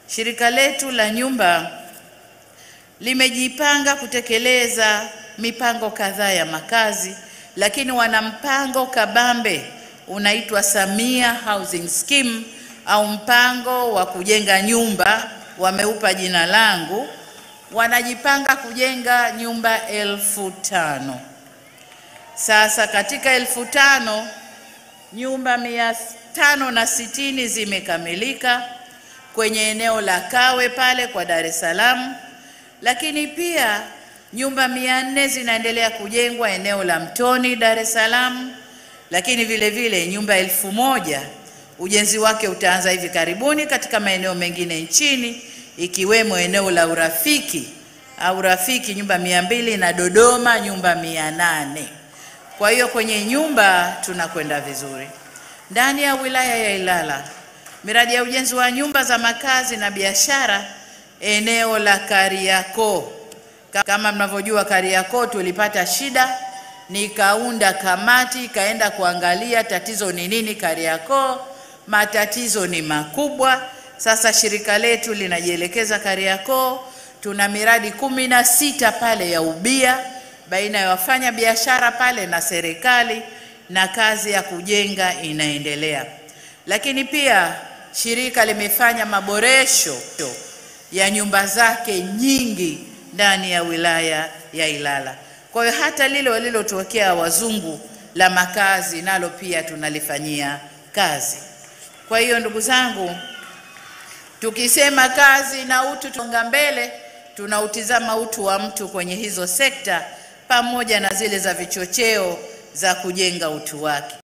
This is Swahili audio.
Shirika letu la nyumba limejipanga kutekeleza mipango kadhaa ya makazi, lakini wana mpango kabambe unaitwa Samia Housing Scheme au mpango wa kujenga nyumba, wameupa jina langu. Wanajipanga kujenga nyumba 5,000. Sasa katika 5,000 nyumba 560 zimekamilika kwenye eneo la Kawe pale kwa Dar es Salaam, lakini pia nyumba 400 zinaendelea kujengwa eneo la Mtoni Dar es Salaam, lakini vile vile nyumba 1,000 ujenzi wake utaanza hivi karibuni katika maeneo mengine nchini, ikiwemo eneo la Urafiki au Rafiki nyumba 200 na Dodoma nyumba 800. Kwa hiyo kwenye nyumba tunakwenda vizuri. Ndani ya wilaya ya Ilala, miradi ya ujenzi wa nyumba za makazi na biashara eneo la Kariakoo. Kama mnavyojua Kariakoo tulipata shida, nikaunda kamati ikaenda kuangalia tatizo ni nini Kariakoo. Matatizo ni makubwa. Sasa shirika letu linajielekeza Kariakoo. Tuna miradi 16 pale ya ubia baina ya wafanya biashara pale na serikali, na kazi ya kujenga inaendelea. Lakini pia shirika limefanya maboresho ya nyumba zake nyingi ndani ya wilaya ya Ilala. Kwa hiyo hata lile walilotokea wazungu la makazi nalo pia tunalifanyia kazi. Kwa hiyo ndugu zangu, tukisema kazi na utu tunga mbele, tunautizama utu wa mtu kwenye hizo sekta pamoja na zile za vichocheo za kujenga utu wake.